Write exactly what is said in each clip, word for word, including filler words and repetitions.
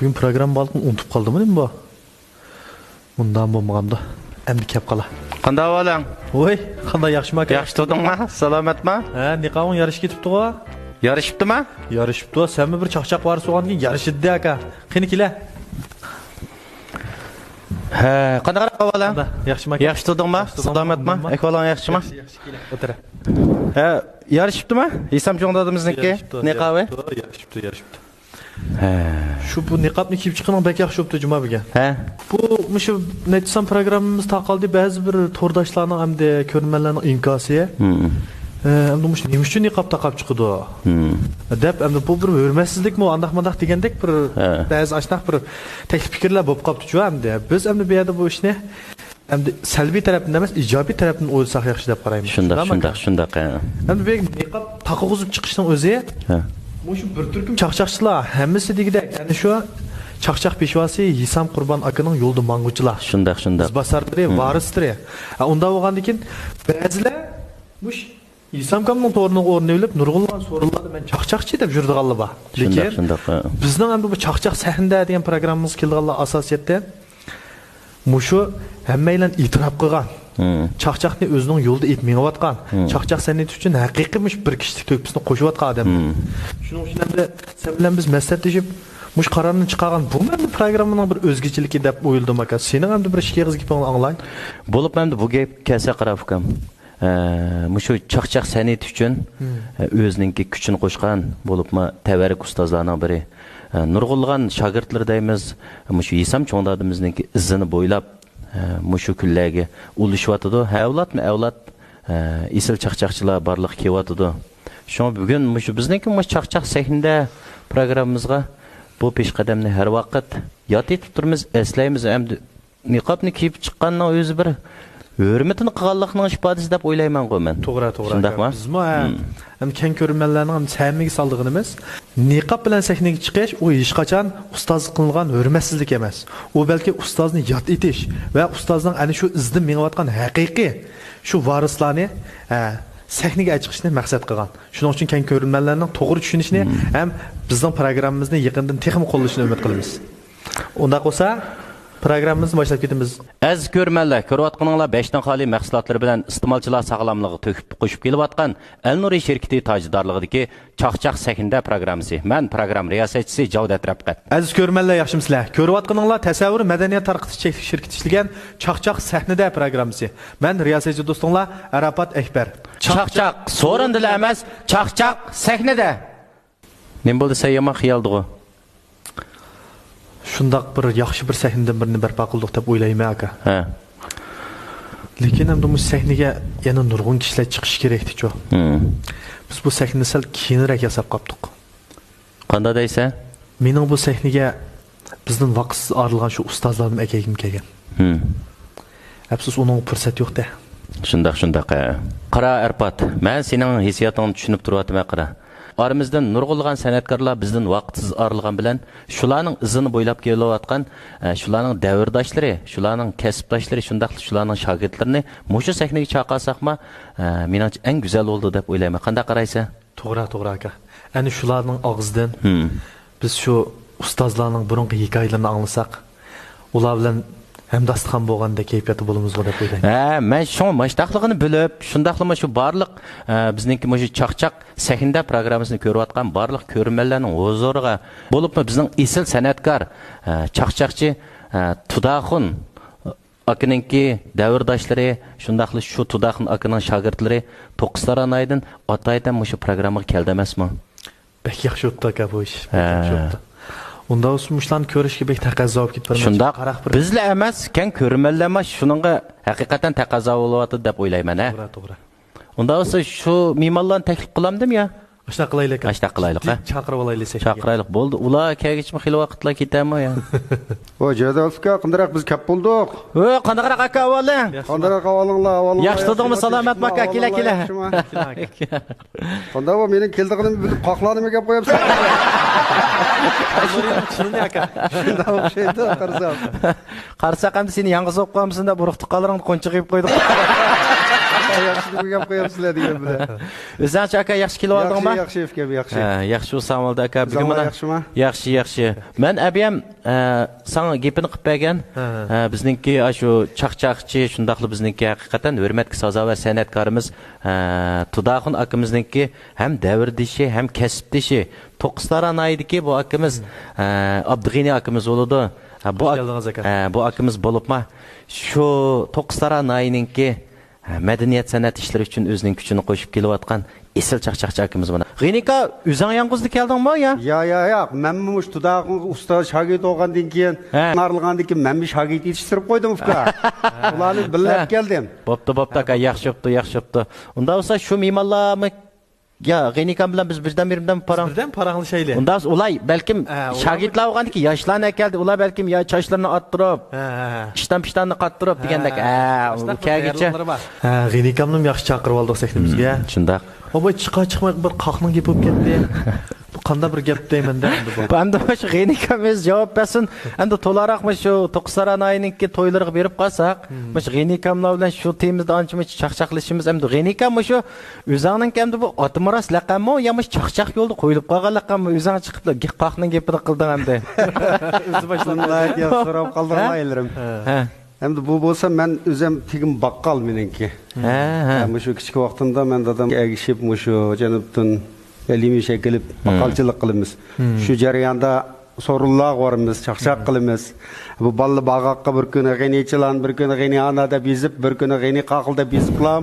بۈگۈن پروگرامما بارلىقىنى ئۇنتۇپ قالدىمۇ نېمە بۇ؟ ئۇنداق بولمىغاندۇ. ئەمدى كەپ قالا. قانداق ئەھۋالىڭ؟ ۋوي، قانداق ياخشىما ئاكا؟ ياخشى تۇردۇڭما؟ سالامەتما؟ ھە، نىقابىڭ يارىشىپ كېتىپتىغۇ؟ يارىشىپتىما؟ يارىشىپتۇ. سەنمۇ بىر چاقچاق ۋارىسى بولغاندىكىن يارىشىدى ئاكا. قېنى كېلە. ھە، قانداقراق ئەھۋالىڭ؟ قانداق؟ ياخشىما ئاكا؟ ياخشى تۇردۇڭما؟ ياخشى تۇردۇم، سالامەتما؟ ئەھۋالىڭ ياخشىما؟ ياخشى، ياخشى، كېلە. ئولتۇرە. ھە، يارىشىپتىما؟ ھېسام چوڭ دادىمىزنىڭكى يارىشىپتۇ، نىقابى؟ يارىشىپتۇ، يارىشىپتۇ، يارىشىپتۇ. ھە. شۇ بۇ نىقابنى كىيىپ چىققىنىڭ بەك ياخشى بوپتۇ، جۇما بۈگۈن. ھە. بۇ مۇشۇ نەچچە سان پروگراممىمىز تارقالدى، بەزى بىر تورداشلارنىڭ ئەمدى كۆرۈرمەنلەرنىڭ ئىنكاسى. ھىم. ئە، ئەمدى مۇشۇ نېمە ئۈچۈن نىقاب تاقاپ چىقىدۇ؟ ھىم. دەپ، ئەمدى بۇ بىر ھۆرمەتسىزلىكمۇ، ئانداق مۇنداق دېگەندەك بىر ھە. بەزى ئاشۇنداق بىر تەكلىپ پىكىرلەر بولۇپ قاپتۇچۇ ئەمدى. بىز ئەمدى بۇ يەردە بۇ ئىشنى ئەمدى سەلبىي تەرەپتىن ئەمەس، ئىجابىي تەرەپتىن ئويلىساق ياخشى دەپ قارايمەن. شۇنداق، شۇنداقمۇ شۇنداق، ئاكا؟ شۇنداق، ھە. ئەمدى بۇ نىقاب تاقىغۇزۇپ چىقىشنىڭ ئۆزى، ھە. مۇشۇ بىر تۈركۈم چاقچاقچىلار ھەممىسى دېگۈدەك، يەنى شۇ چاقچاق پېشۋاسى ھېسام قۇربان ئاكىنىڭ يولىدا ماڭغۇچىلار. شۇنداق، شۇنداق. ئىزباسارلىرى، ھىم. ۋارىسلىرى. ھە، ئۇنداق بولغاندىكىن بەزىلەر مۇش ھېسام ئاكامنىڭ تورىنىڭ ئورنىنى ئېلىپ، نۇرغۇنلىغان سورۇنلاردا مەن چاقچاقچى دەپ يۈرىدىغانلار بار. شۇنداق، لېكىن شۇنداق، ھە. بىزنىڭ ئەمدى بۇ چاقچاق سەھنىدە دېگەن پروگراممىمىزغا كېلىدىغانلار ئاساسىيەتتە مۇشۇ ھەممەيلەن ئېتىراپ قىلغان، مم. چاقچاقنى ئۆزىنىڭ يولىدا ئېلىپ مېڭىۋاتقان، مم. چاقچاق سەنئىتى ئۈچۈن ھەقىقىي مۇشۇ بىر كىشىلىك تۆھپىسىنى قوشۇۋاتقان ئادەم. مم. شۇنىڭ ئۈچۈن ئەمدى سەن بىلەن بىز مەسلىھەتلىشىپ، مۇشۇ قارارنى چىقارغان بۇمۇ ئەمدى پروگراممىنىڭ بىر ئۆزگىچىلىكى دەپ ئويلىدىم، ئاكا. سېنىڭ ئەمدى بىر ئىككى ئېغىز گېپىڭنى ئاڭلاي. بولۇپمۇ ئەمدى بۇ گەپكە كەلسەك، قارا ئۇكام. ئە، مۇشۇ چاقچاق سەنئىتى ئۈچۈن، مم. ئە، ئۆزىنىڭكى كۈچىنى قوشقان، بولۇپمۇ تەۋەررۈك ئۇستازلارنىڭ بىرى، ئە، نۇرغۇنلىغان شاگىرتلىرى دەيمىز، مۇشۇ ھېسام چوڭ دادىمىزنىڭكى ئىزىنى بويلاپ، ئە، مۇشۇ كۈنلەرگە ئۇلىشىۋاتىدۇ. ھە، ئەۋلادمۇ ئەۋلاد، ئە، ئېسىل چاقچاقچىلار بارلىققا كېلىۋاتىدۇ. شۇڭا بۈگۈن مۇشۇ بىزنىڭكى مۇشۇ چاقچاق سەھنىدە پروگراممىمىزغا بۇ پېشقەدەمنى ھەر ۋاقىت ياد ئېتىپ تۇرىمىز، ئەسلەيمىز. ئەمدى نىقابنى كىيىپ چىققاننىڭ ئۆزى بىر ھۆرمىتىنى قىلغانلىقنىڭ ئىپادىسى دەپ ئويلايمەنغۇ مەن. توغرا، توغرا، شۇنداقما؟ ئاكا. بىزمۇ، ھە، مم. ھەم كەڭ كۆرۈرمەنلەرنىڭ ھەم ھەممىگە سالىدىغىنىمىز، نىقاب بىلەن سەھنىگە چىقىش، ئۇ ھېچقاچان ئۇستازغا قىلىنغان ھۆرمەتسىزلىك ئەمەس. ئۇ بەلكى ئۇستازنى ياد ئېتىش ۋە ئۇستازنىڭ ئەنە شۇ ئىزىدىن مېڭىۋاتقان ھەقىقىي شۇ ۋارىسلارنى، ھە، سەھنىگە ئەچىقىشنى مەقسەت قىلغان. شۇنىڭ ئۈچۈن كەڭ كۆرۈرمەنلەرنىڭ توغرا چۈشىنىشىنى مم. ھەم بىزنىڭ پروگراممىمىزنى يېقىندىن تېخىمۇ قوللىشىنى ئۈمىد قىلىمىز. ئۇنداق بولسا، پروگراممىمىزنى باشلاپ كېتىمىز. ئەزىز كۆرۈرمەنلەر، كۆرۈۋاتقىنىڭلار بەشتىن خالىي مەھسۇلاتلىرى بىلەن ئىستېمالچىلار ساغلاملىقىغا تۆھپە قوشۇپ كېلىۋاتقان ئەلنۇرى شىركىتى تاجدارلىقىدىكى چاقچاق سەھنىدە پروگراممىسى. مەن پروگرامما رىياسەتچىسى جاۋدەت رەپقەت. ئەزىز كۆرۈرمەنلەر، ياخشىمۇسىلەر؟ كۆرۈۋاتقىنىڭلار تەسەۋۋۇر مەدەنىيەت تارقىتىش چەكلىك شىركىتى ئىشلىگەن چاقچاق سەھنىدە پروگراممىسى. مەن رىياسەتچى دوستۇڭلار ئاراپات ئەكبەر. چاقچاق سورۇندىلا ئەمەس، چاقچاق سەھنىدە. نېمە بولدى، سەن يامان خىيالدىغۇ؟ شۇنداق بىر ياخشى بىر سەھنىدىن بىرنى بەرپا قىلدۇق دەپ ئويلايمەن، ئاكا. ھە. لېكىن ئەمدى بۇ سەھنىگە يەنە نۇرغۇن كىشىلەر چىقىشى كېرەكتىچۇ. ھىم. بىز بۇ سەھنىنى سەل كېيىنرەك ياساپ قاپتۇق. قانداق دەيسەن؟ مېنىڭ بۇ سەھنىگە بىزدىن ۋاقىتسىز ئايرىلغان شۇ ئۇستازلارنى ئەكەلگۈم كەلگەن. ھىم. ئەپسۇس، ئۇنىڭغا پۇرسەت يوق-دە. شۇنداق، شۇنداق، ھە. قارا، ئەرپات، مەن سېنىڭ ھېسسىياتىڭنى چۈشىنىپ تۇرۇۋاتىمەن، قارا. ئارىمىزدىن نۇرغۇنلىغان سەنئەتكارلار بىزدىن ۋاقىتسىز ئايرىلغان بىلەن، شۇلارنىڭ ئىزىنى بويلاپ كېلىۋاتقان، ئە، شۇلارنىڭ دەۋرداشلىرى، شۇلارنىڭ كەسىپداشلىرى، شۇنداقلا شۇلارنىڭ شاگىرتلىرىنى مۇشۇ سەھنىگە چاقىرساقما، ئە، مېنىڭچە ئەڭ گۈزەل بولىدۇ دەپ ئويلايمەن. قانداق قارايسەن؟ توغرا، توغرا، ئاكا. ئەنە شۇلارنىڭ ئاغزىدىن ھىم. بىز شۇ ئۇستازلارنىڭ بۇرۇنقى ھېكايىلىرىنى ئاڭلىساق، ئۇلار بىلەن ھەمداستىخان بولغاندەك كەيپىياتتا بولىمىزغۇ دەپ ئويلايمەن. ھە، مەن شۇڭا ماشتاقلىقىنى بىلىپ، شۇنداقلا مۇشۇ بارلىق، ئە، بىزنىڭكى مۇشۇ چاقچاق سەھنىدە پروگراممىسىنى كۆرۈۋاتقان بارلىق كۆرۈرمەنلەرنىڭ ھۇزۇرىغا، بولۇپمۇ بىزنىڭ ئېسىل سەنئەتكار، ئە، چاقچاقچى، ئە، تۇداخۇن ئاكىنىڭكى دەۋرداشلىرى، شۇنداقلا شۇ تۇداخۇن ئاكىنىڭ شاگىرتلىرى توققۇز تارانايدىن ئاتايىتەن مۇشۇ پروگراممىغا كەلدى ئەمەسمۇ؟ بەك ياخشى بوپتۇ، ئاكا، بۇ ئىش. بەك ھە. ياخشى بوپتۇ. ئۇنداق بولسا مۇشۇلارنى كۆرۈشكە بەك تەقەززا بولۇپ كېتىپتۇ. شۇنداق. قاراق بىر بىزلا ئەمەس، كەڭ كۆرۈرمەنلەرمۇ شۇنىڭغا ھەقىقەتەن تەقەززا بولۇۋاتىدۇ دەپ ئويلايمەن، ھە. توغرا، توغرا. ئۇنداق بولسا شۇ مېھمانلارنى تەكلىپ قىلامدىم يا؟ ئاشۇنداق قىلايلى، ئاشۇنداق قىلايلىق، ھە؟ جىددىي چاقىرىۋالايلى سەھنىگە. چاقىرايلىق. بولدى، ئۇلار كەلگۈچىمۇ خېلى ۋاقىتلار كېتەرمۇ يا؟ ۋاي، جەدەل ئۇكا، قانداقراق بىز كەپ بولدۇق؟ ۋوي، قانداقراق ئاكا ئەھۋالىڭ؟ قانداقراق ئەھۋالىڭلار، ئەھۋالىڭلار ياخشى تۇردۇڭمۇ، ياخشىمۇ، سالامەتمۇ ئاكا؟ كېلە، ئەھۋالىڭلار كېلە. ياخشىمۇ؟ قانداق بۇ، مېنىڭ كېلىدىغىنىمنى بىلىپ، قاقلارنىمۇ گەپ قويۇپسەن؟ چىنىنى ئاكا. شۇنداق ئوخشايدۇ، قارىسام. قارىساق ئەمدى سېنى ياڭغا سوقۇپ قالمىسۇن دەپ، ئۇرۇق تۇغقانلىرىڭنى قونچىغا يېپىپ قويدۇق. ياخشى دېگەن گەپ قويامسىلەر دېگەن بىلەن. ئۆزۈڭچە ئاكا ياخشى كېلىۋالدىڭما؟ ياخشى، ياخشى ئۇكام، ياخشى. ھە، ياخشى ئۇسامالدى ئاكا. بۈگۈن ئۆزۈڭلار مانا ياخشىما؟ ياخشى، ياخشى. مەن ئەبىيەم، ئە، ساڭا گېپىنى قىلىپ بەرگەن. ھە، ھە. ئە، بىزنىڭكى ئاشۇ چاقچاقچى، شۇنداقلا بىزنىڭكى ھەقىقەتەن ھۆرمەتكە سازاۋەر سەنئەتكارىمىز، ئە، تۇداخۇن ئاكىمىزنىڭكى ھەم دەۋردىشى، ھەم كەسىپدىشى، توققۇزتارا ناھىيىدىكى بۇ ئاكىمىز، ئە، ئابدۇغېنى ئاكىمىز بولىدۇ. ھە، بۇ خوش ئاك-، كەلدىڭىز ئاكا. ھە، بۇ ئاكىمىز بولۇپمۇ شۇ توققۇزتارا ناھىيىنىڭكى مەدەنىيەت سەنئەت ئىشلىرى ئۈچۈن ئۆزىنىڭ كۈچىنى قوشۇپ كېلىۋاتقان ئېسىل چاقچاقچى ئاكىمىز مانا. غېنى ئاكا، ئۆزۈڭ يالغۇزلا كەلدىڭمۇ يا؟ يا، يا، يا. مەنمۇ مۇشۇ تۇداخۇنغا ئۇستاز شاگىرت بولغاندىن كېيىن، ھە، ئاڭلىغاندىن كېيىن مەنمۇ شاگىرت يېتىشتۈرۈپ قويدۇم ئۇكا. ئۇلارنى بىللە ئەپ كەلدىم. بوپتۇ، بوپتۇ ئاكا، ياخشى بوپتۇ، ياخشى بوپتۇ. ئۇنداق بولسا شۇ مېھمانلارمۇ يا، غېنى ئاكام بىلەن بىز بىردەم، بىردەم پاراڭ. بىردەم پاراڭلىشايلى. ئۇنداق بولسا ئۇلار بەلكىم ئە، ئۇلار شاگىرتلار بولغاندىكىن ياشلارنى ئەكەلدى. ئئۇلار بەلكىم يا چاچلىرىنى ئاتتۇرۇپ، ھە، ھە، ھە. ئىشتان-پىشتاننى قاتتۇرۇپ دېگەندەك. ھە، ھە، ئۇ ئاشۇنداق بىر كەلگۈچە. تەييارلىقلىرى بار. ھە، غېنى ئاكامنىمۇ ياخشى چاقىرىۋالدۇق سەھنىمىزگە. مم، شۇنداق. ئۇ بۇ چىقار چىقماي بىر قاقنىڭ گېپى بولۇپ كەتتى. بۇ قانداق بىر گەپ دەيمەن دە ئەمدى بۇ. ئەمدى مۇشۇ غېنى ئاكام ئۆزى جاۋاب بەرسۇن. ئەمدى تولاراق مۇشۇ توققۇزتارا ناھىيىنىڭكى تويلىرىغا بېرىپ قالساق، مم، مۇشۇ غېنى ئاكاملار بىلەن شۇ تېمىدا ئانچە-مۇنچە چاقچاقلىشىمىز. ئەمدى غېنى ئاكام مۇشۇ ئۆزۈڭنىڭكى ئەمدى بۇ ئاتىمىراس لەقەممۇ يا مۇشۇ چاقچاق يولىدا قويۇلۇپ قالغان لەقەممۇ؟ ئۆزۈڭ چىقىپلا گە-، قاقنىڭ گېپىنى قىلدىڭ ئەمدى. ئۆزى باشلاپ بەردى. سوراپ قالدىڭ ھە؟ ئايالىرىم. ھە. ئەمدى بۇ بولسا مەن ئۆزۈم تېگىم باققال مېنىڭكى. ھە، ھە. ھە، مۇشۇ كىچىك ۋاقتىمدا مەن دادامغا ئەگىشىپ مۇشۇ جەنۇبتىن يېمىش ئەكېلىپ باققالچىلىق قىلىمىز. شۇ جەرياندا سورۇنلارغا بارىمىز، چاقچاق قىلىمىز. بۇ بالىلار باغاققا بىر كۈنى غېنى چىلان، بىر كۈنى غېنى ئانا دەپ يېزىپ، بىر كۈنى غېنى قاقىل دەپ يېزىپلا.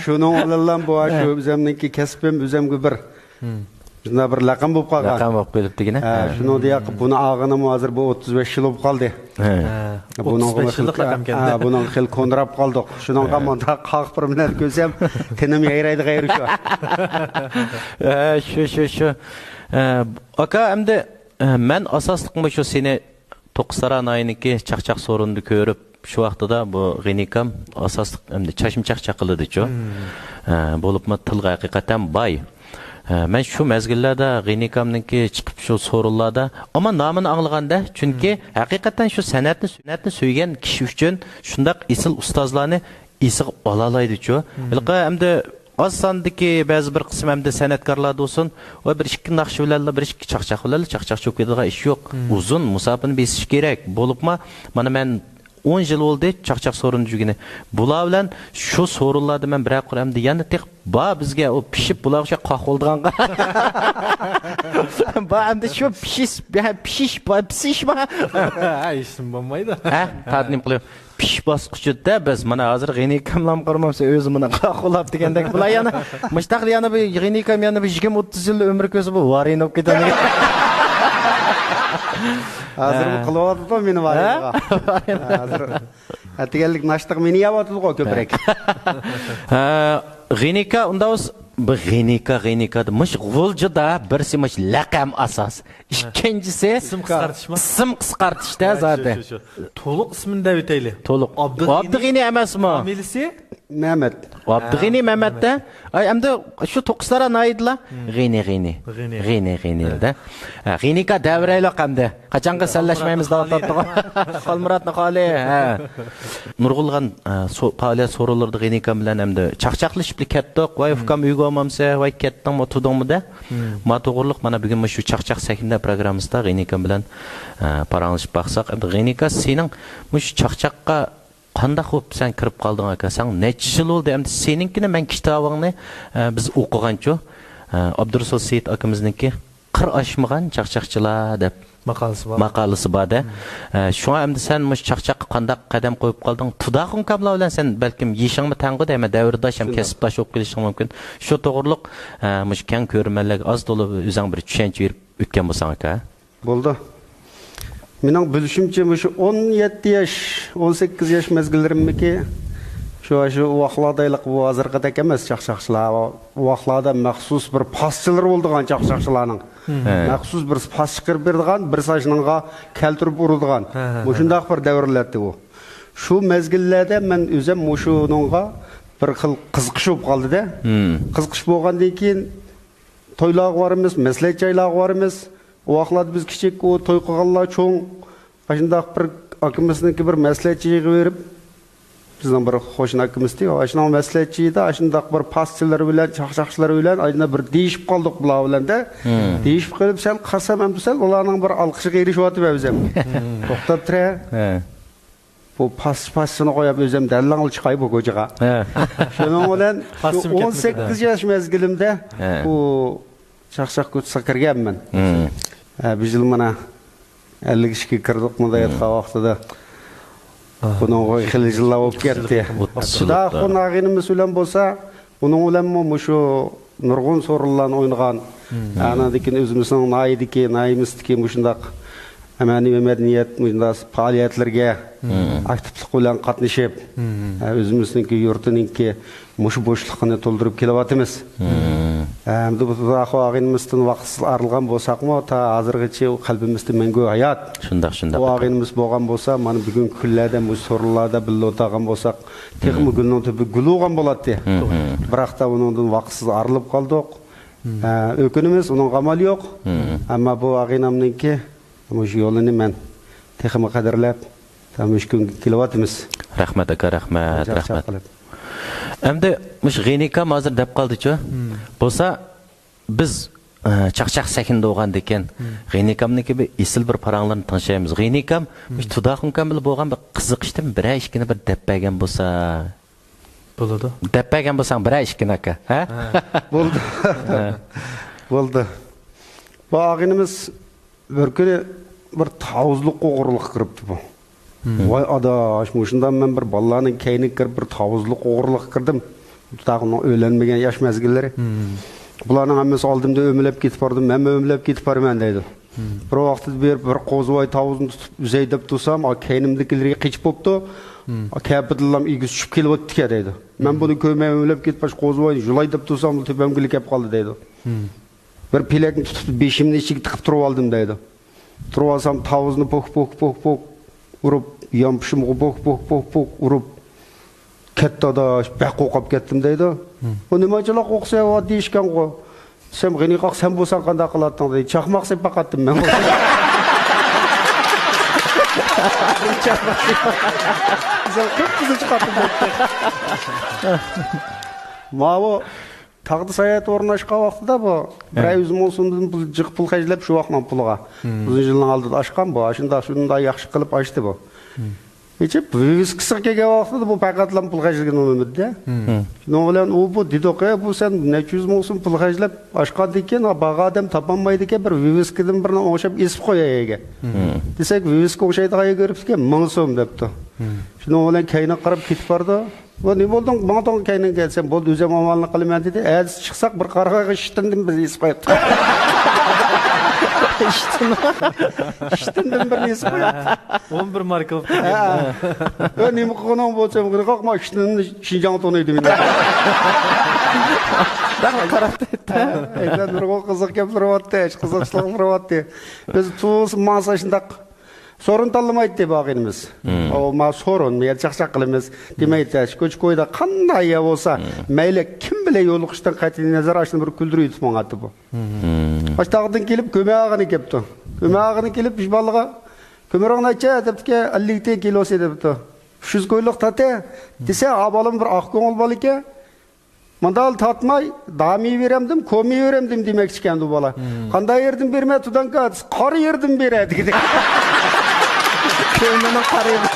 شۇنىڭ بىلەنلا بۇ شۇ ئۆزۈمنىڭكى كەسپىم، ئۆزۈمگە بىر شۇنداق بىر لەقەم بولۇپ قالغان. لەقەم بولۇپ قېلىپتىكىنە. ھە، شۇنىڭ دېيەقى بۇنى ئالغىنىمۇ ھازىر بۇ ئوتتۇز بەش يىل بولۇپ قالدى. ھە. بۇنىڭغا ئوتتۇز بەش يىللىق لەقەمكەن. ھە، بۇنىڭغا خېلى كونىراپ قالدۇق. شۇنىڭغا مۇنداق قاقىپ بىر مىنەت كۆرسەم، تېنىم يايرايدىغان يېرى شۇ. ھە، شۇ، شۇ، شۇ. ھە، ئاكا، ئەمدى، ھە، مەن ئاساسلىق مۇشۇ سېنى توققۇزتارا ناھىيىنىڭكى چاقچاق سورۇنىدا كۆرۈپ، شۇ ۋاقتىدا بۇ غېنى ئاكام ئاساسلىق ئەمدى چاچما چاقچاق قىلىدىچۇ. ھە، بولۇپمۇ تىلغا ھەقىقەتەن باي. ھە، مەن شۇ مەزگىللەردە غېنى ئاكامنىڭكى چىقىپ شۇ سورۇنلاردا، ئەمما نامىنى ئاڭلىغاندا، چۈنكى ھەقىقەتەن شۇ سەنئەتنى، سەنئەتنى سۆيگەن كىشى ئۈچۈن شۇنداق ئېسىل ئۇستازلارنى ئېسىگە ئالالايدىچۇ. ھېلىقى ئەمدى ئاز ساندىكى بەزى بىر قىسىم ئەمدى سەنئەتكارلار بولسۇن، ۋە بىر ئىككى ناخشا بىلەنلا، بىر ئىككى چاقچاق بىلەنلا چاقچاق چوكىدىغان ئىش يوق. ئۇزۇن مۇساپىنى بېسىش كېرەك. بولۇپمۇ، مانا مەن ئون يىل بولدى چاقچاق سورۇندا يۈرگىنى. بۇلار بىلەن شۇ سورۇنلاردا مەن بىرەر قۇر ئەمدى يەنە تېخى بار بىزگە ئۇ پىشىپ بۇلارغا ئوخشاپ قاق بولىدىغانغا. بار ئەمدى شۇ پىشىش، پىشىش، پىشىشما. ھە، ھېچنېمە بولمايدۇ. ھە، تارتىنىپ قىلىپ. پىش باسقۇچىدا بىز مانا ھازىر غېنى ئاكاملام قارىمامسا ئۆزى مانا قاقۇلاپ دېگەندەك. بۇلار يەنە مۇشتاق يەنە بىر غېنى ئاكام يەنە بىر يىگىرمە ئوتتۇز يىل ئۆمرى كۆرسە بۇ ۋارىن بولۇپ كېتىدىكەن. ھازىرمۇ قىلىۋاتىدۇ مېنى ھە؟ ھازىر ئەتىگەنلىك ناشتىغا مېنى يەۋاتىدىغۇ كۆپرەك. ھە، غېنى ئاكا، ئۇنداق بولسا بۇ غېنى ئاكا، غېنى ئاكا دە مۇشۇ غۇلجىدا بىرسى مۇشۇ لەقەم ئاساس. ئىككىنچىسى ئىسىم قىسقارتىشما؟ ئىسىم قىسقارتىشتا ھە، زادى. شۇ، شۇ، شۇ. تولۇق ئىسمىنى دەۋېتەيلى. تولۇق. ئابدۇغېنى. ئابدۇغېنى ئەمەسمۇ؟ فامىلىسى؟ مەمەت. ئابدۇغېنى ھە، مەمەت دە. ئاي، ئەمدى شۇ توققۇزتارا ناھىيىدىلا. غېنى، غېنى. غېنى. غېنى، غېنى دە. ھە، غېنى ئاكا دەۋرەيلى ئەمدى. قاچانغا سەنلەشمەيمىز دەۋاتاتتىغۇ. خالمۇراتنى خالى. ھە. نۇرغۇنلىغان، ئە، سو-، پائالىيەت سورۇنلىرىدا غېنى ئاكام بىلەن ئەمدى چاقچاقلىشىپلا كەتتۇق. ۋاي، ئۇكام، ئۆيگە بولمامسەن؟ ۋاي، كەتتىڭمۇ، تۇردۇڭمۇ دە. ما توغرۇلۇق مانا بۈگۈن مۇشۇ چاقچاق سەھنىدە پروگراممىسىدا غېنى ئاكام بىلەن، ئە، پاراڭلىشىپ باقساق. ئەمدى غېنى ئاكا، سېنىڭ مۇشۇ چاقچاققا قانداق بولۇپ سەن كىرىپ قالدىڭ ئاكا؟ ساڭا نەچچە يىل بولدى؟ ئەمدى سېنىڭكىنى مەن كىتابىڭنى، ئە، بىز ئوقۇغانچۇ، ئە، ئابدۇرۇسۇل سېيىت ئاكىمىزنىڭكى قىر ئاشمىغان چاقچاقچىلار دەپ ماقالىسى بار. ماقالىسى بار دە. ئە، شۇڭا ئەمدى سەن مۇشۇ چاقچاققا قانداق قەدەم قويۇپ قالدىڭ؟ تۇداخۇن ئاكاملار بىلەن سەن بەلكىم يېشىڭمۇ تەڭغۇ دەيمەن، دەۋرداش ھەم شۇنداق. كەسىپداش بولۇپ قېلىشىڭ مۇمكىن. شۇ توغرۇلۇق، ئە، مۇشۇ كەڭ كۆرۈرمەنلەرگە ئاز تولا ئۆزۈڭ بىر چۈشەنچە بېرىپ ئۆتكەن بولساڭ ئاكا. بولدى. مېنىڭ بىلىشىمچە، مۇشۇ ئون يەتتە ياش، ئون سەككىز ياش مەزگىللىرىمدىكى شۇ، شۇ ۋاقىتلاردايلىق بۇ ھازىرقىدەك ئەمەس چاقچاقچىلار. ئۇ ۋاقىتلاردا مەخسۇس بىر پاسچىلىرى بولىدىغان چاقچاقچىلارنىڭ. ھە. مەخسۇس بىر پاس چىقىرىپ بېرىدىغان، بىر ساشنىڭغا كەلتۈرۈپ ئۇرىدىغان. ھە، ھە، ھە. مۇشۇنداق بىر دەۋرلەردە ئۇ. شۇ مەزگىللەردە مەن ئۆزۈم مۇشۇنىڭغا بىر خىل قىزىقىش بولۇپ قالدى-دە. قىزىقىش بولغاندىن كېيىن تويلارغا بارىمىز، مەسلىھەت جايلارغا بارىمىز. ئۇ ۋاقىتلاردا بىز كىچىك، ئۇ توي قىلغانلار چوڭ. ئاشۇنداق بىر ئاكىمىزنىڭكى بىر مەسلىھەت جايىغا بېرىپ، بىزنىڭ بىر قوشنا ئاكىمىز ئىدى، ئاشۇنىڭ مەسلىھەتچى ئىدى، ئاشۇنداق بىر پاسچىلار بىلەن، چاقچاقچىلار بىلەن ئاينا بىر دېيىشىپ قالدۇق بۇلار بىلەن-دە. دېيىشىپ قېلىپ، سەل قارىسام، ئەمدى سەل ئۇلارنىڭ بىر ئالقىشىغا ئېرىشىۋاتىمەن ئۆزۈم. توختاپ تۇرە. بۇ پاس، پاسچىنى قويۇپ، ئۆزۈم دەللەڭلا چىقاي بۇ كوچىغا. شۇنىڭ بىلەن شۇ پاسچىمۇ كەتمىدى. ئون سەككىز ياش مەزگىلىمدە بۇ چاقچاق كوچىسىغا كىرگەنمەن. ھە، بىز يىل مانا ئەللىك ئىككىگە كىردۇق، مۇنداق ئېيتقان ۋاقتىدا. بۇنىڭغا خېلى يىللار بولۇپ كەتتى. ئوتتۇز يىل. خۇدا ئوتتۇز. ئاخۇن ئاغىنىمىز بىلەن بولسا، ئۇنىڭ بىلەنمۇ مۇشۇ نۇرغۇن سورۇنلارنى ئوينىغان. ئاندىن كېيىن ئۆزىمىزنىڭ ناھىيەدىكى، ناھىيەمىزدىكى مۇشۇنداق ئەنئەنىۋى مەدەنىيەت، مۇشۇنداق پائالىيەتلەرگە ئاكتىپلىق بىلەن قاتنىشىپ، ئۆزىمىزنىڭكى يۇرتىنىڭكى مۇشۇ بوشلۇقنى تولدۇرۇپ كېلىۋاتىمىز. ئەمدى بۇ تۇداخۇ ئاغىنىمىزدىن ۋاقىتسىز ئايرىلغان بولساقمۇ، تا ھازىرغىچە ئۇ قەلبىمىزدە مەڭگۈ ھايات. شۇنداق، شۇنداق. ئۇ ئاغىنىمىز بولغان بولسا، مانا بۈگۈنكى كۈنلەردە مۇشۇ سورۇنلاردا بىللە ئولتۇرغان بولساق، تېخىمۇ گۈلنىڭ تۈپى گۈل بولغان بولاتتى. بىراق تا ئۇنىڭدىن ۋاقىتسىز ئايرىلىپ قالدۇق. ئە، ئۆكۈنىمىز، ئۇنىڭغا ئامال يوق. ئەمما بۇ ئاغىنەمنىڭكى مۇشۇ يولىنى مەن تېخىمۇ قەدىرلەپ، تا مۇشۇ كۈنگە كېلىۋاتىمىز. رەھمەت، ئاكا، رەھمەت، رەھمەت. ئەمدى مۇشۇ غېنىكام ھازىر دەپ قالدىچۇ؟ بولسا، بىز، ئە، چاقچاق سەھنىدە بولغاندىكىن، غېنىكامنىڭكى بىر ئېسىل بىر پاراڭلىرىنى تىڭشايمىز. غېنىكام، مۇشۇ تۇداخۇنكام بىلەن بولغان بىر قىزىقىشتىن بىرەر ئىككىنى بىر دەپ بەرگەن بولسا. بولىدۇ. دەپ بەرگەن بولساڭ بىرەر ئىككىنى، ئاكا، ھە؟ بولدى. بولدى. بۇ ئاغىنىمىز بىر كۈنى بىر تاۋۇزلۇققا ئوغرىلىققا كىرىپتۇ بۇ. ۋاي ئاداش، مۇشۇنداق مەن بىر بالىلارنىڭ كەينىگە كىرىپ بىر تاۋۇزلۇققا ئوغرىلىققا كىردىم. تۇداخۇننىڭ ئۆيلەنمىگەن ياش مەزگىللىرى. بۇلارنىڭ ھەممىسى ئالدىمدا ئۆمىلەپ كېتىپ بارىدۇ، مەنمۇ ئۆمىلەپ كېتىپ بارىمەن دەيدۇ. بىر ۋاقىتتا بىر، بىر قوزىۋاي تاۋۇزنى تۇتۇپ ئۈزەي دەپ تۇرسام، ئا، كەينىمدىكىلىرى قېچىپ بوپتۇ. ئا، كەپىدىللام ئېگىز چۈشۈپ كېلىۋاتىدىكەن دەيدۇ. مەن بۇنى كۆرمەي ئۆمىلەپ كېتىپ، قوزىۋاينى يۇلاي دەپ تۇرسام، تۆپەمگىلا كەپ قالدى دەيدۇ. بىر پېلەكنى تۇتۇپ بېشىمنى ئىچىگە تىقىپ تۇرۇۋالدىم دەيدۇ. تۇرۇۋالسام تاۋۇزنى پوك، پوك، پوك، پوك ئۇرۇپ، يانپۇشۇمغا پوك، پوك، پوك، پوك ئۇرۇپ، كەتتى ئاداش، بەك قورقۇپ كەتتىم دەيدۇ. بۇ نېمانچىلىق قورقسا ئاددىي ئىشكەنغۇ. دېسەم، غېنى قاق، سەن بولساڭ قانداق قىلاتتىڭ دەيدۇ. چاقماق سېلىپ باقاتتىم مەن. چاقماق سېلىپ باقاتتىم. قىپقىزىل چىقاتتىم دەيدۇ. ماۋۇ تاغدا ساياھەت ئورنى ئاچقان ۋاقتىدا بۇ بىرەر يۈز مىڭ سومدىن پۇل، جىق پۇل خەجلەپ شۇ ۋاقىتنىڭ پۇلىغا. ئۇزۇن يىلنىڭ ئالدىدا ئاچقان بۇ. ئاشۇنداق، شۇنداق ياخشى قىلىپ ئاچتى بۇ. ئېچىپ، ۋىۋىسكىسىغا كەلگەن ۋاقتىدا بۇ پەقەتلا پۇل خەجلىگەن بولمىدى-دە. شۇنىڭ بىلەن ئۇ بۇ دېدۇق، ئە، بۇ سەن نەچچە يۈز مىڭ سوم پۇل خەجلەپ ئاچقاندىن كېيىن، ھا، بارغان ئادەم تاپالمايدىكەن، بىر ۋىۋىسكىدىن بىرنى ئوڭشاپ ئېسىپ قوياي ئەگەر. دېسەك، ۋىۋىسكا ئوخشايدىغان يەرگە بېرىپتىكەن، مىڭ سوم دەپتۇ. شۇنىڭ بىلەن كەينىگە قاراپ كېتىپ بارىدۇ. بۇ نېمە بولدۇڭ؟ ماڭدىڭ كەينىڭگە دېسەم، بولدى، ئۆزۈم ئامالنى قىلىمەن دېدى. ئەتىسى چىقساق، بىر قارىغايغا ئىشتىندىن بىز ئېسىپ قويۇپتۇ. ئىشتىن؟ ئىشتىندىن بىرنى ئېسىپ قويۇپتۇ. ئون بىر ماركا بوپتۇ. ھە. ئۆ، نېمە قىلغىنىڭ بولسا، مانا قاقما ئىشتىندىن شىنجاڭ تونۇيدۇ مېنى. قاراپ ئەيلەندۈرگەن قىزىق گەپلىرى بارتى، قىزىق ئىشلار بارتى. بىز تۇرسا ماڭسا شۇنداق سورۇن تاللىمايتتى بۇ ئاغىنىمىز. ئۇ ما سورۇن، يا چاقچاق قىلىمىز دېمەيتتى. شۇ كوچا كويدا قانداق يەر بولسا، مەيلى كىم بىلەن يولۇقۇشتىن قەتئىي نەزەر، ئاشۇنى بىر كۈلدۈرۈپ ئېيتىپ ماڭاتتى بۇ. ئاشۇ تاغدىن كېلىپ كۆمە ئاغىنە كەپتۇ. كۆمە ئاغىنە كېلىپ، ئىش بالىغا، «كۆمۈرۈڭ نەچچە؟» دەپتىكەن. «ئەللىك تىيىن كىلوسى» دەپتۇ. «ئۈچ يۈز كويلۇق تاتە» دېسە، ئا بالام بىر ئاق كۆڭۈل بالا ئىكەن. ماندال تارتماي، دامى بېرەمدىم، كومى بېرەمدىم دېمەكچىكەن ئۇ بالا. قانداق يېرىدىن بېرىمەن، تۇدانكا؟ دېسە، قارا يېرىدىن بېرە دېدى. كۆڭلىنىڭ قارا يېرى.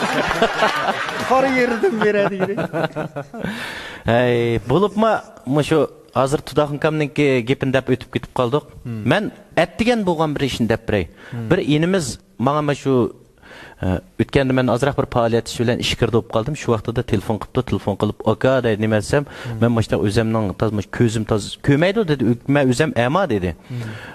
قارا يېرىدىن بېرە دېدى. ھەي، بولۇپمۇ مۇشۇ ھازىر تۇداخۇنكامنىڭكى گېپىنى دەپ ئۆتۈپ كېتىپ قالدۇق. مەن ئەتىگەن بولغان بىر ئىشنى دەپ بېرەي. بىر ئىنىمىز ماڭا مانا شۇ ئە، ئۆتكەندە مەن ئازراق بىر پائالىيەت ئىشى بىلەن ئىچكىرىدە بولۇپ قالدىم. شۇ ۋاقتىدا تېلېفون قىپتۇ، تېلېفون قىلىپ، «ئاكا» دەيدۇ، «نېمە؟» دېسەم، «مەن مۇشۇنداق ئۆزۈمنىڭ تاز-، مۇشۇ كۆزۈم تاز-، كۆرمەيدۇ» دېدى، «مەن ئۆزۈم ئەما» دېدى.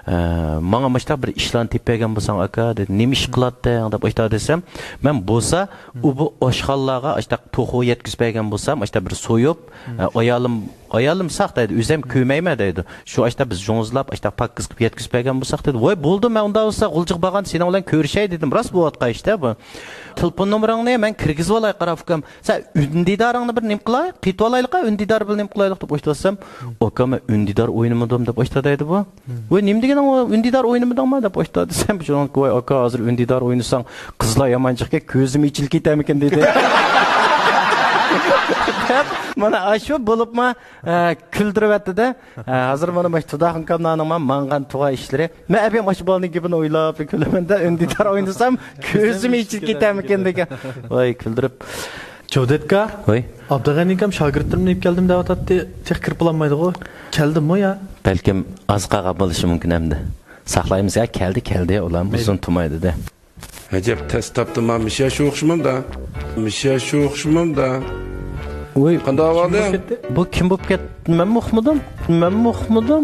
ئە، «ماڭا مۇشۇنداق بىر ئىشلارنى تېپىپ بەرگەن بولساڭ، ئاكا» دېدى. «نېمە ئىش قىلاتتىڭ؟» دەپ ئاشۇنداق دېسەم، مەن بولسا ئۇ بۇ ئاشخانىلارغا ئاشۇنداق توخۇ يەتكۈزۈپ بەرگەن بولسام، ئاشۇنداق بىر سويۇپ، ئە، ئايالىم ئايالىم ساق دەيدۇ، ئۆزۈم كۆرمەيمەن دەيدۇ. شۇ ئاشتا بىز جۇڭزىلاپ، ئاشتا پاكىز قىلىپ يەتكۈزۈپ بەرگەن بولساق دەيدۇ. ۋاي بولدى، مەن ئۇنداق بولسا غۇلجىغا بارغاندا سېنىڭ بىلەن كۆرۈشەي دېدىم. راست بولۇۋاتقان ئىشتا بۇ. تېلېفون نومۇرۇڭنى مەن كىرگۈزۈۋالاي قارا ئۇكام. سەن ئۈندىدارىڭنى بىر نېمە قىلاي، قېتىۋالايلىقا، ئۈندىدار بىر نېمە قىلايلىق دەپ ئويلاۋاتسام، ئۇكام مەن ئۈندىدار ئوينىمىدىم دەپ ئاشتا دەيدۇ بۇ. ۋاي نېمە دېگىنىڭ ئۇ، ئۈندىدار ئوينىمىدىڭما دەپ ئاشتا دېسەم، شۇنىڭغا ۋاي ئاكا ھازىر ئۈندىدار ئوينىساڭ قىزلار يامان جىقكەن كۆزۈم ئېچىلىپ كېتەرمىكىن دېدى. دەپ، مانا ئاشۇ بولۇپمۇ، ئە، كۈلدۈرۈۋەتتى-دە. ئە، ھازىر مانا مۇشۇ تۇداخۇن كامنانىڭ ماڭغان تۇغا ئىشلىرى. مەن ئەبىم ئاشۇ بالىنىڭ گېپىنى ئويلاپلا كۈلىمەن-دە، ئۈندىدار ئوينىسام، كۆزۈم ئېچىلىپ كېتەرمىكىن دېگەن. ۋاي، كۈلدۈرۈپ. جودەتكا، ۋاي. ئابدۇغەنىكام شاگىرتلىرىمنى ئېلىپ كەلدىم دەۋاتاتتى. تېخى كىرىپ بولالمايدىغۇ. كەلدىممۇ يا؟ بەلكىم ئاز قالغان بولۇشى مۇمكىن ئەمدى. ساقلايمىز يا، كەلدى، كەلدى، ئۇلار ئۇزۇن تۇرمايدۇ-دە. ئەجەب تەس تاپتىما، مىشە شۇ ئوخشىمامدا. مىشە شۇ ئوخشىمامدا. ۋوي، قانداق ئەھۋالىڭ؟ بۇ كىم بولۇپ كەتتى؟ مەنمۇ ئۇقمىدىم. مەنمۇ ئۇقمىدىم.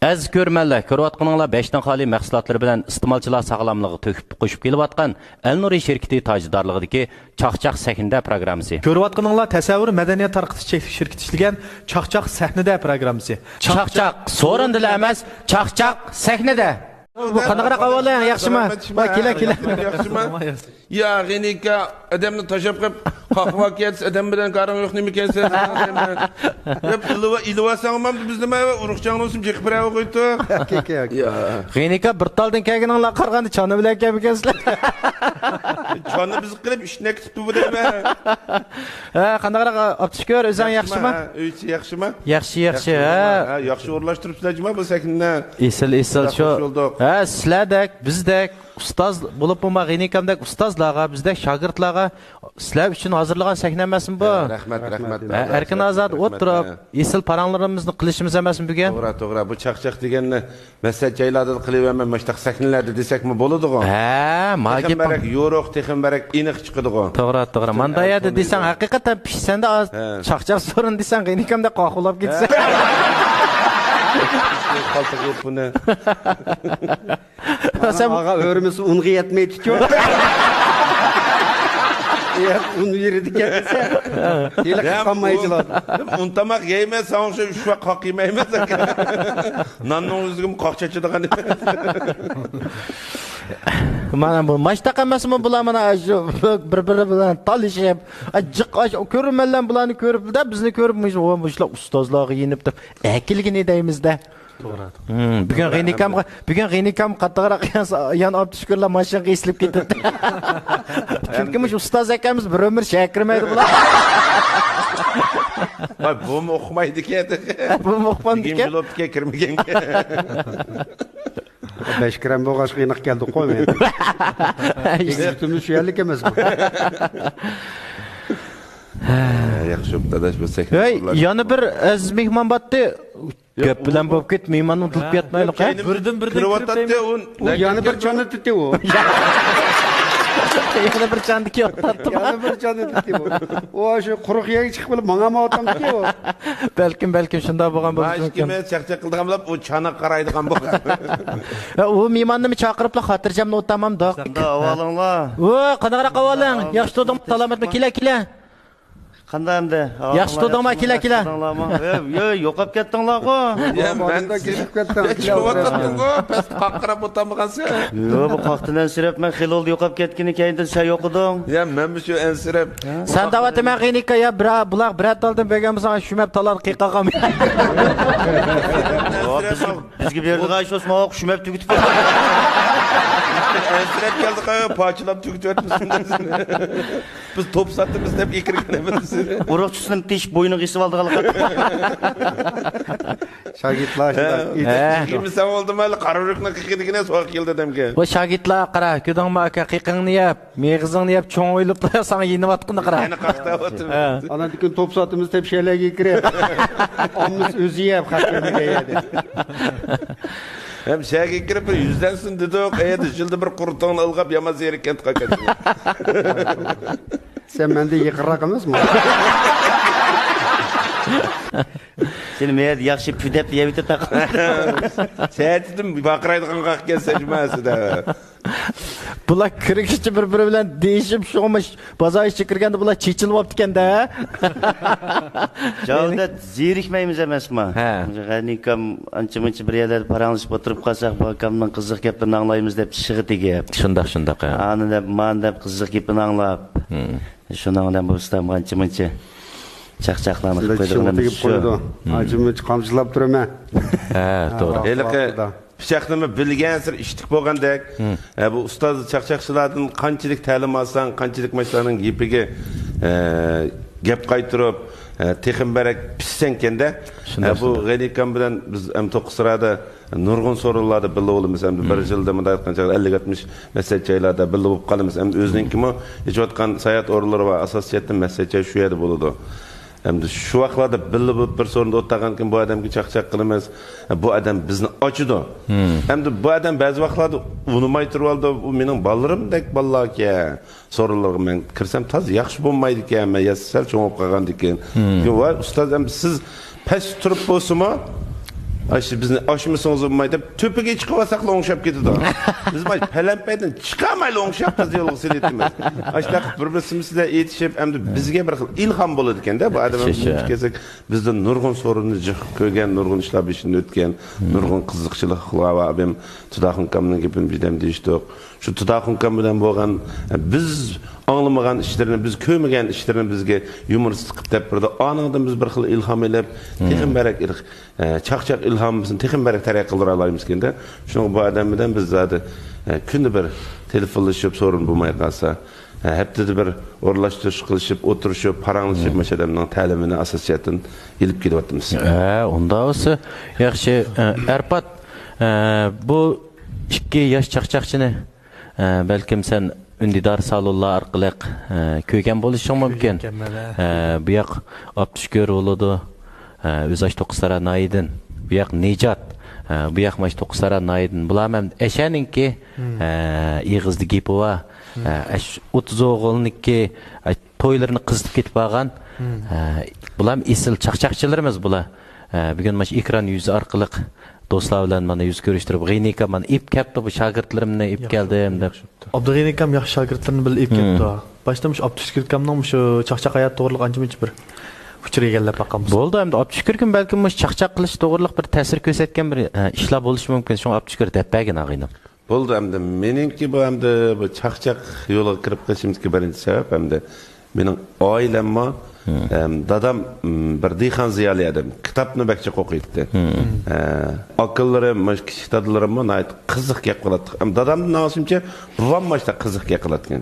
ئەزىز كۆرۈرمەنلەر، كۆرۈۋاتقىنىڭلار بەشتىن خالىي مەھسۇلاتلىرى بىلەن ئىستېمالچىلار ساغلاملىقىغا تۆھپە قوشۇپ كېلىۋاتقان ئەلنۇرى شىركىتى تاجدارلىقىدىكى چاقچاق سەھنىدە پروگراممىسى. كۆرۈۋاتقىنىڭلار تەسەۋۋۇر مەدەنىيەت تارقىتىش چەكلىك شىركىتى ئىشلىگەن چاقچاق سەھنىدە پروگراممىسى. چاقچاق سورۇندىلا ئەمەس، چاقچاق سەھنىدە. قانداقراق ئەھۋالىڭ، ياخشىما؟ سالامەتچىما؟ ۋاي، كېلە، كېلە. ياخشىما؟ يا، غېنىكا، ئادەمنى تاشلاپ قېلىپ، قاقىۋا كەتسە، ئادەم بىلەن كارىڭ يوق، نېمە ئىكەنسەن؟ دەپ، ئىلىۋا-، ئىلىۋالساڭ، بىزنىمۇ ئۇرۇقچاڭنى بولسۇن، جېقىپ بېرەۋە قويدۇق. يا. غېنىكا، بىر تالدىن كەلگىنىڭلار قارىغاندا، چانا بىلەن كەلمىگەنسىلەر. چانا بىز قىلىپ، ئىشتىن كېتىپتۇ بۇ دەيمەن. ھە، قانداقراق، ئابدۇشۈكۈر، ئۆزۈڭ ياخشىما؟ ھە، ئۆيچى ياخشىما؟ ياخشى، ياخشى، ھە. ھە، ياخشى ئورۇنلاشتۇرۇپسىلەر جۇما بۇ سەھنىنى. ئېسىل، ئېسىل، شۇ. خوش بولدۇق. ھە، سىلەردەك، بىزدەك، ئۇستاز، بولۇپمۇ غېنىكامدەك ئۇستازلارغا، بىزدەك شاگىرتلارغا، سىلەر ئۈچۈن ھازىرلىغان سەھنە ئەمەسمۇ بۇ؟ ھە، رەھمەت، رەھمەت، ھە، ئەركىن ئازاد رەھمەت، ئولتۇرۇپ، رەھمەت. ئېسىل پاراڭلىرىمىزنى قىلىشىمىز ئەمەسمۇ بۈگۈن؟ توغرا، توغرا. بۇ چاقچاق دېگەننى مەسلىھەت جايلاردا قىلىۋەرمەي، مۇشۇنداق سەھنىلەردە دېسەكمۇ بولىدىغۇ. ھە، ما تېخىمۇ گېپىڭ. بەك يورۇق، تېخىمۇ بەك ئېنىق چىقىدىغۇ. توغرا، توغرا. ماندا يەردە دېسەڭ، ھەقىقەتەن پىشسەندە ئاز ھە. چاقچاق سورۇن دېسەڭ، غېنىكامدا قاقۇللاپ كېتىسەن. ھە. قالتىق يوق بۇنى. سەن ئاغا ئۆرمىسى ئۇنغا يەتمەيدىكۇ. يەپ ئۇن بېرىدىكەن دېسە، ھېلىقى قالمايدىلا. ئۇن تاماق يەيمەن، ساڭا ئوخشاپ ئۈچ ۋاق قاق يېمەيمەن. ناننىڭ ئۆزىگىمۇ قاق چاچىدىغان. مانا بۇ ماشتاق ئەمەسمۇ بۇلار، مانا شۇ بىر-بىرى بىلەن تالىشىپ، جىق ئاش-، كۆرۈرمەنلەر بۇلارنى كۆرۈپ، بىزنى كۆرۈپ، مۇشۇ، مۇشۇلار ئۇستازلارغا يېنىپ دەپ ئەكىلگىنى دەيمىز-دە. توغرا. ھىم، بۈگۈن غېنىكامغا، بۈگۈن غېنىكام قاتتىقراق يان، يان ئابدۇشۈكۈرلا ماشىنىغا ئېسىلىپ كېتىدۇ. چۈنكى مۇشۇ ئۇستاز ئاكامىز بىر ئۆمۈر شەھەرگە كىرمەيدۇ بۇلار. ۋاي، بۇمۇ ئۇقمايدىكەن. بۇمۇ ئۇقمامدىكەن. بوپتىكەن، كىرمىگەنكەن. بەش گرام بولغاچقا ئېنىق كەلدۇق-قۇ، مەن. ئىگىسىمىز شۇ يەرلىك ئەمەسمۇ؟ ياخشى، داداش، بولساك. ھەي، يەنە بىر ئەزىز مېھمان باتتى. گەپ بىلەن بولۇپ كەت، مېھماننى ئۇنتۇلۇپ ياتمايلى، ھە؟ بىردىن، بىردىن كىرىۋاتاتتى ئۇ. ئۇ يەنە بىر چاندىتتى ئۇ. يەنە بىر چاندىكى ئولتۇراتتى. يەنە بىر چاندىتتى ئۇ. ئۇ شۇ قۇرۇق يەرگە چىقىپ بولۇپ ماڭالمايۋاتامدىكى ئۇ. بەلكىم، بەلكىم شۇنداق بولغان بولۇشى مۇمكىن. ئىككىمىز چاقچاق قىلىدىغان بولۇپ، ئۇ چانا قارايدىغان بولغان. ھە، ئۇ مېھماننىمۇ چاقىرىپلا خاتىرجەملا ئولتۇرمامدۇق. قانداق ئەھۋالىڭلار؟ ۋو، قانداقراق ئەھۋالىڭ؟ ياخشى تۇردۇڭمۇ؟ سالامەتمۇ؟ كېلە، كېلە. قانداق ئەمدى؟ ياخشى تۇردۇڭما؟ كېلە، كېلە. يوقاپ كەتتىڭلارغۇ. يا، مەن كېلىپ كەتتىڭ. پەس قاققىراپ ئولتۇرمىغانسەن. يو، بۇ قاقتىن ئەنسىرەپ، مەن خېلى بولدى يوقاپ كەتكىنى، كەينىدىن سەن يوقىدىڭ. يا، مەنمۇ شۇ ئەنسىرەپ. سەن دەۋاتىمەن غېنىكا، يا، بۇلار بىرەر تالدىن بەرگەن بولساڭ، شۇ مەپ تاللارنى قىلىپ قالغان. بىزگە بېرىدىغان ئىش بولسا، ماۋۇ شۇ مەپ تۈگىتىپ بېرىڭ. ئەنسىرەپ كەلدۇق، پارچىلاپ تۈگىتىۋەتمىسۇن. بىز توپ ساتىمىز دەپ ئېكىرگەن ئەمەس. ئۇرۇقچىسىنىڭ تېشىپ بوينىغا ئېسىۋالدىغانلىقى. شاگىرتلار شۇنداق. ھە. ئېتىپ يېمىسەڭ بولدىمۇ، ھەلى قارا ئۆرۈكنىڭ قېقىدىكىنى سوغۇق كېلىدۇ ئادەمگە. ۋاي شاگىرتلار، قارا، كۆردۈڭمۇ ئاكا، قېقىڭنى يەپ، مېغىزىڭنى يەپ، چوڭ ئويۇلۇپلا ساڭا يېنىۋاتقىنىنى قارا. يەنە قاقتاۋاتىدۇ. ھە. ئاندىن كېيىن توپ ساتىمىز دەپ شەلەگە كىرىپ، ئاممىسى ئۆزى يەپ، خەق كۆرمىگەن يەردە. ھەم شەھەرگە كىرىپ بىر يۈزلەنسۇن دېدۇق، ئەيەردە يىلدا بىر قۇرتۇڭنى ئىلغاپ يامان زېرىككەن تاكاچ. سەن مەندىن يېقىنراق ئەمەسمۇ؟ سېنى مەيەردە ياخشى پۈدەپ يەۋېتە تاقا. سەتىدىن باقىرايدىغان قاقكەن سەجمەسىدە. بۇلار كىرگۈچە بىر-بىرى بىلەن دېيىشىپ، شۇڭا بازار ئىچىگە كىرگەندە بۇلار چېچىلىۋاپتىكەن-دە. جاۋدەت زېرىكمەيمىز ئەمەسما؟ ھە. غەنىكام ئانچە-مۇنچە بىر يەرلەردە پاراڭلىشىپ ئولتۇرۇپ قالساق، بۇ ئاكامنىڭ قىزىق گەپلىرىنى ئاڭلايمىز دەپ چىشىغا تېگىپ. شۇنداق، شۇنداق، ھە. ئانى دەپ، مانى دەپ قىزىق گېپىنى ئاڭلاپ. ھىم. شۇنىڭ بىلەن بۇ ئۇستام ئانچە-مۇنچە چاقچاقلارنى قىلىپ قويىدىغىنىمىز شۇ. ھىم. ئانچە-مۇنچە قامچىلاپ تۇرىمەن. ھە، توغرا. ھېلىقى پىچاقنىمۇ بىلگەنسېرى ئىشتىك بولغاندەك. ھە، بۇ ئۇستاز چاقچاقچىلاردىن قانچىلىك تەلىم ئالساڭ، قانچىلىك ماشۇلارنىڭ گېپىگە، ئە، گەپ قايتۇرۇپ، ئە، تېخىمۇ بەرەك پىشسەڭكەندە. شۇنداق، ھە، بۇ شۇنداق. غەنىكام بىلەن بىز ئەم توققۇز سىرادا نۇرغۇن سورۇنلاردا بىللە بولىمىز. ئەمدى بىر يىلدا مۇنداق ئېيتقان چاغدا ئەللىك ئاتمىش مەسلىھەت جايلاردا بىللە بولۇپ قالىمىز. ئەمدى ئۆزىنىڭكىمۇ ئېچىۋاتقان ساياھەت ئورۇنلىرى بار. ئاساسىي جەھەتتىن مەسلىھەت جاي شۇ يەردە بولىدۇ. ئەمدى شۇ ۋاقىتلاردا بىللە بولۇپ بىر سورۇندا ئولتۇرغاندىكىن بۇ ئادەمگە چاقچاق قىلىمىز. بۇ ئادەم بىزنى ئاچىدۇ. ئەمدى بۇ ئادەم بەزى ۋاقىتلاردا ئۇنىماي تۇرۇۋالىدۇ. ئۇ مېنىڭ بالىلىرىمدەك بالىلاركەن. سورۇنلارغا مەن كىرسەم تازا ياخشى بولمايدىكەن. مەن يا سەل چوڭىيىپ قالغاندىكىن. ۋاي ئۇستاز، ئەمدى سىز پەستە تۇرۇپ بولسىمۇ، ئاشۇ بىزنى ئاشمىسىڭىز بولماي دەپ، تۆپىگە چىقىۋالساقلا ئوڭشاپ كېتىدۇ. بىز مانا پەلەمپەيدىن چىقالمايلا ئوڭشاپ تازا يولغا سېلىۋېتىمىز. ئاشۇنداق بىر-بىرسىمىز بىلەن ئېيتىشىپ، ئەمدى بىزگە بىر خىل ئىلھام بولىدىكەن-دە. بۇ ئادەم ئەمدى شۇ، شۇ. نېمىشقا كەلسەك، بىزدىن نۇرغۇن سورۇننى جىق كۆرگەن، نۇرغۇن ئىشلار بېشىدىن ئۆتكەن، نۇرغۇن قىزىقچىلىقلار بار. ئابىم تۇداخۇن ئاكامنىڭ گېپىنى بىردەم دېيىشتۇق. شۇ تۇداخۇن ئاكام بىلەن بولغان، بىز ئاڭلىمىغان ئىشلىرىنى، بىز كۆرمىگەن ئىشلىرىنى بىزگە يۇمۇرىستىق قىلىپ دەپ بېرىدۇ. ئانىڭدىن بىز بىر خىل ئىلھام ئېلىپ، تېخىمۇ بەرەك ئىلھ-، ئە، چاقچاق ئىلھامىمىزنى تېخىمۇ بەرەك تەرەققىي قىلدۇرالايمىزكەن-دە. شۇنىڭغا بۇ ئادەم بىلەن بىز زادى، ئە، كۈندە بىر تېلېفونلىشىپ، سورۇن بولماي قالسا، ئە، ھەپتىدە بىر ئورۇنلاشتۇرۇش قىلىشىپ، ئولتۇرۇشۇپ، پاراڭلىشىپ، مۇشۇ ئادەمنىڭ تەلىمىنى ئاساسىي جەھەتتىن ئېلىپ كېلىۋاتىمىز. ھە، ئۇنداق بولسا ياخشى. ئە، ئەرپات، ئە، بۇ ئىككى ياش چاقچاقچىنى ئە، بەلكىم سەن ئۈندىدار سالونلار ئارقىلىق، ئە، كۆرگەن بولۇشۇڭ مۇمكىن. كۆرگەنمەن، ھە. ئە، بۇ ياق ئابدۇشۈكۈر بولىدۇ. ئە، ئۆزى ئاشۇ توققۇزتارا ناھىيىدىن. بۇ ياق نىجات. ئە، بۇ ياق مانا شۇ توققۇزتارا ناھىيىدىن. بۇلار مەن ئەشەنىڭكى، ئە، ئېغىزدا گېپى بار. ئە، ئەش-، ئوتتۇز ئوغۇلنىڭكى، ئە، تويلىرىنى قىزىتىپ كېتىپ بارغان. ئە، بۇلار ئېسىل چاقچاقچىلىرىمىز بۇلار. ئە، بۈگۈن مانا شۇ ئېكران يۈزى ئارقىلىق دوستلار بىلەن مانا يۈز كۆرۈشتۈرۈپ، غېنى ئاكا مانا ئېلىپ كەپتۇ، بۇ شاگىرتلىرىمنى ئېلىپ كەلدىم دەپ. ئابدۇغېنى ئاكام ياخشى شاگىرتلىرىنى بىللە ئېلىپ كەپتۇ. باشتا مۇشۇ ئابدۇشۈكۈر ئاكامنىڭ مۇشۇ چاقچاق ھاياتى توغرىلىق ئانچە-مۇنچە بىر ئۇچۇر يەگەنلەپ باققان بولسا. بولدى، ئەمدى ئابدۇشۈكۈرگىمۇ بەلكىم مۇشۇ چاقچاق قىلىش توغرىلىق بىر تەسىر كۆرسەتكەن بىر، ئە، ئىشلار بولۇشى مۇمكىن. شۇڭا ئابدۇشۈكۈر دەپ بەرگىن، ئاغىنىم. بولدى، ئەمدى مېنىڭكى بۇ ئەمدى بۇ چاقچاق يولىغا كىرىپ قېلىشىمدىكى بىرىنچى سەۋەب ئەمدى مېنىڭ ئائىلەممۇ، ئەم، دادام، ئم، بىر دېھقان زىيالىي ئادەم، كىتابنى بەك جىق ئوقۇيتتى. ئە، ئاكىلىرىم، مۇشۇ كىچىك دادىلىرىممۇ ناھايىتى قىزىق گەپ قىلاتتى. ئەم، دادامدىن ئاڭلىشىمچە، بوۋام مۇشۇنداق قىزىق گەپ قىلاتتىكەن.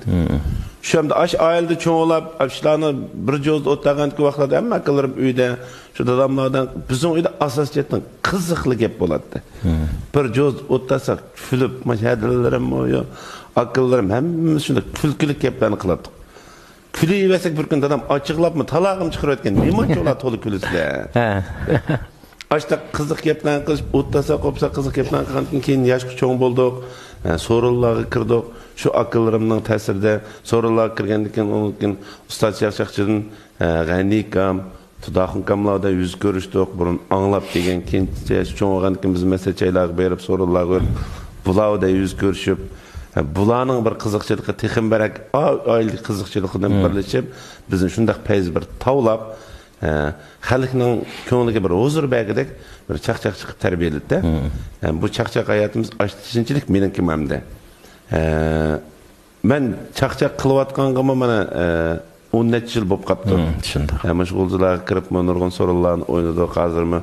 شۇ ئەمدى ئاشۇ ئائىلىدە چوڭ بولاپ، ئاشۇلارنى بىر جوزىدا ئولتۇرغاندىكى ۋاقىتلاردا ھەممە ئاكىلىرىم ئۆيدە، شۇ داداملاردىن بىزنىڭ ئۆيدە ئاساسىي جەھەتتىن قىزىقلا گەپ بولاتتى. بىر جوز ئولتۇرساق كۈلۈپ، مانا ھەدىلىرىممۇ، ئاكىلىرىم ھەممىمىز شۇنداق كۈلكىلىك گەپلەرنى قىلاتتۇق. كۈلۈۋەرسەك بىر كۈنى دادام ئاچچىقلاپمۇ تالاغىمۇ چىقىرىۋەتكەن، نېمانچە ئۇلار تولا كۈلىسىلەر. ھە. ئاشۇنداق قىزىق گەپلەرنى قىلىپ ئولتۇرساق، قوپساق قىزىق گەپلەرنى قىلغاندىن كېيىن ياشقا چوڭ بولدۇق. ھە، سورۇنلارغا كىردۇق. شۇ ئاكىلىرىمنىڭ تەسىرىدە سورۇنلارغا كىرگەندىن كېيىن، ئۇنىڭدىن كېيىن ئۇستاز چاقچاقچىدىن، ھە، غەنىكام، تۇداخۇن ئاكاملاردا يۈز كۆرۈشتۇق، بۇرۇن ئاڭلاپ كەلگەن، كېيىن ياش چوڭ بولغاندىن كېيىن بىز مەسلىھەت جايلارغا بېرىپ، سورۇنلارغا بېرىپ، بۇلار بىلەن يۈز كۆرۈشۈپ، ھە، بۇلارنىڭ بىر قىزىقچىلىقى تېخىمۇ بەرەك، ئا-، ئائىلىدىكى قىزىقچىلىقى بىلەن بىرلىشىپ، بىزنى شۇنداق پەيزى بىر تاۋلاپ، ھە، خەلقنىڭ كۆڭلىگە بىر ھۇزۇر بەرگۈدەك بىر چاقچاق چىقىپ تەربىيەلىدى-دە. ھە، بۇ چاقچاق ھاياتىمىز ئاشۇ شۇنچىلىك مېنىڭكىمۇ ئەمدى. ھە، مەن چاقچاق قىلىۋاتقانغىمۇ مانا، ئە، ئون نەچچە يىل بولۇپ قاپتۇ. ھە، مۇشۇ غۇلجىلارغا كىرىپمۇ نۇرغۇن سورۇنلارنى ئوينىدۇق. ھازىرمۇ،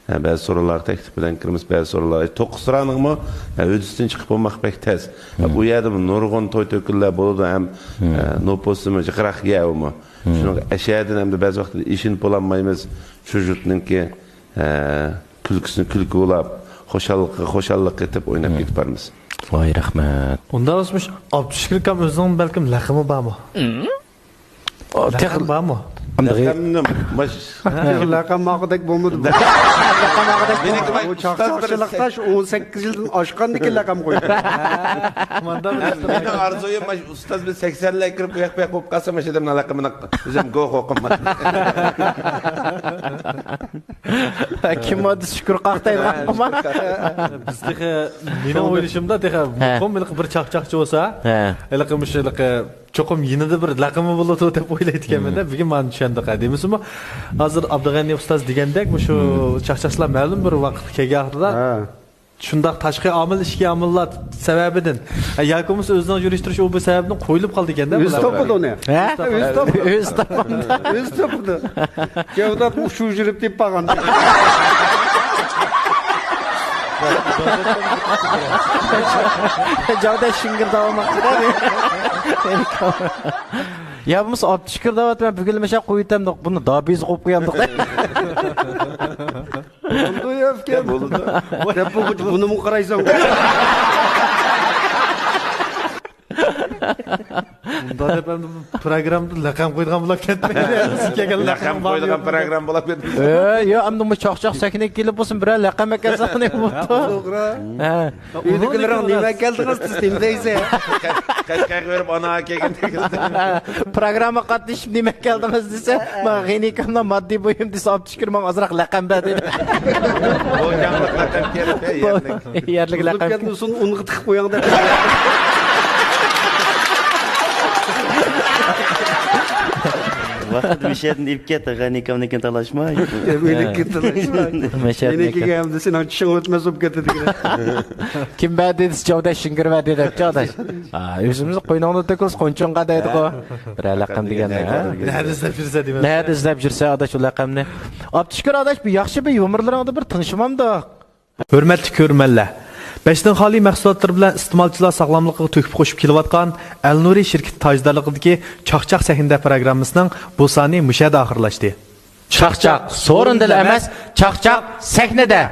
ھە، بەزى سورۇنلارغا تەكلىپ بىلەن كىرىمىز، بەزى سورۇنلارغا. توققۇزتارانىڭمۇ، ھە، ھۆددىسىدىن چىقىپ بولماق بەك تەس. ھە، ئۇ يەردىمۇ نۇرغۇن توي-تۆكۈنلەر بولىدۇ ھەم، ئە، نوپۇسىمۇ جىقراق يەر ئۇمۇ. شۇنىڭغا ئەشەدىن ئەمدى بەزى ۋاقىتتا ئېشىنىپ بولالمايمىز. شۇ يۇرتنىڭكى، ئە، كۈلكىسىنى كۈلكە بولاپ، خۇشاللىقىغا خۇشاللىق قېتىپ ئويناپ كېتىپ بارىمىز. ۋاي، رەھمەت. ئۇنداق بولسا مۇشۇ ئابدۇشۈكۈر ئاكام ئۆزىنىڭ بەلكىم لەقىمى بارمۇ؟ لەقەم بارمۇ؟ لەقەمنى ماش-، لەقەم ھەققىدەك بولمىدى بۇ. لەقەم ھەققىدەك بولمىدى. مېنىڭكى بۇ ئۇستاز بىر چاقچاقچىلىقتا شۇ ئون سەككىز يىلدىن ئاشقاندىكىن لەقەم قويدى. مانداق بىر مېنىڭ ئارزۇيۇم ماش-، ئۇستاز بىر سەكسەنلەرگە كىرىپ، ئۇياق-بۇياق بولۇپ قالسا، ماش ئادەمنىڭ لەقىمىنى ئۆزۈم گوخ ئوقۇم. كىم ئادى شۈكۈر قاقتايدىغان قىلما. بىز تېخى، مېنىڭ ئويلىشىمدا تېخى مۇقىم ھېلىقى بىر چاقچاقچى بولسا، ھېلىقى مۇشۇ ھېلىقى چوقۇم يېنىدا بىر لەقىمى بولىدۇ دەپ ئويلايدىكەنمەن-دە. بۈگۈن مانا چۈشەندۇق. دېمىسىمۇ، ھازىر ئابدۇغەنى ئۇستاز دېگەندەك، مۇشۇ چاقچاقچىلار مەلۇم بىر ۋاقىتقا كەلگەن ۋاقتىدا، شۇنداق تاشقى ئامىل، ئىچكى ئامىللار سەۋەبىدىن، ئە، ياكى بولمىسا ئۆزىنىڭ يۈرۈشتۈرۈش ئۇ بۇ سەۋەبىدىن قويۇلۇپ قالىدىكەن-دە. ئۆزى تاپىدۇ ئۇنى. ھە؟ ئۆزى تاپىدۇ. ئۆزى تاپىدۇ. ئۆزى تاپىدۇ. جەۋدات مۇشۇ يۈرۈپ دەپ بارغان. جاۋداش شىڭگىرداۋاتماقچىدا. يا بولمىسا ئابدۇشۈكۈر دەۋاتىمەن، بۈگۈنلا مەشە قويۇۋېتەمدۇق. بۇنى دابىيىزى قويۇپ قويامدۇق. بولىدۇ. دەپ بۇ، بۇنىمۇ قارايسەن. ئۇنداق دەپ ئەمدى پروگراممىدا لەقەم قويىدىغان بولاپ كەتمەيلى. سىز كەلگەن لەقەم قويىدىغان پروگرامما بولاپ كەتمىسۇن. ئە، يا، ئەمدى بۇ چاقچاق سەھنىگە كېلىپ بولسۇن، بىرەر لەقەم ئەكەلسەڭ نېمە بوپتۇ؟ توغرا. ھە. ئۆيدىكىلىرىڭ نېمە ئەكەلدىڭىز دېسە، نېمە دەيسەن؟ قەشقەرگە بېرىپ ئانا ئەكەلگەن دېگىن. پروگراممىغا قاتنىشىپ نېمە ئەكەلدىڭىز دېسە، مانا غېنىكاملا ماددىي بۇيۇم دېسە، ئابدۇشۈكۈر ماڭا ئازراق لەقەم بەر دېدى. بولجاڭلىق لەقەم كېرەك، ھە، يەرلىك. يەرلىك لەقەم. كەتمىسۇن، ئۇنغا تىقىپ قويۇڭ دەپ. ۋاقىت مىشەدىن ئېلىپ كەت، غەنىكامنىڭكىنى تالاشما. مەشەدىن مېنىڭكىگە ئەمدى سېنىڭ چىشىڭ ئۆتمەس بولۇپ كەتتى دېگىنە. كىم بەردى دېسە، جاۋداش شىڭگىر بەردى دەپ، جاۋداش. ئا، ئۆزىمىز قوينۇڭدا تۆكۈلسە قونچۇڭغا دەيدىغۇ. بىرەر لەقەم دېگەن. نەدە ئىزدەپ يۈرسە دېمەس. نەدە ئىزدەپ يۈرسە، ئاداش، ئۇ لەقەمنى. ئابدۇشۈكۈر ئاداش، بۇ ياخشى بىر يۇمۇرلىرىڭدا بىر تىڭشىمامدۇق. ھۆرمەتلىك كۆرۈرمەنلەر، بەشتىن خالىي مەھسۇلاتلىرى بىلەن ئىستېمالچىلار ساغلاملىقىغا تۆھپە قوشۇپ كېلىۋاتقان ئەلنۇرى شىركىتى تاجدارلىقىدىكى چاقچاق سەھنىدە پروگراممىسىنىڭ بۇ سانى مۇشۇ يەردە ئاخىرلاشتى. چاقچاق سورۇندىلا ئەمەس، چاقچاق سەھنىدە!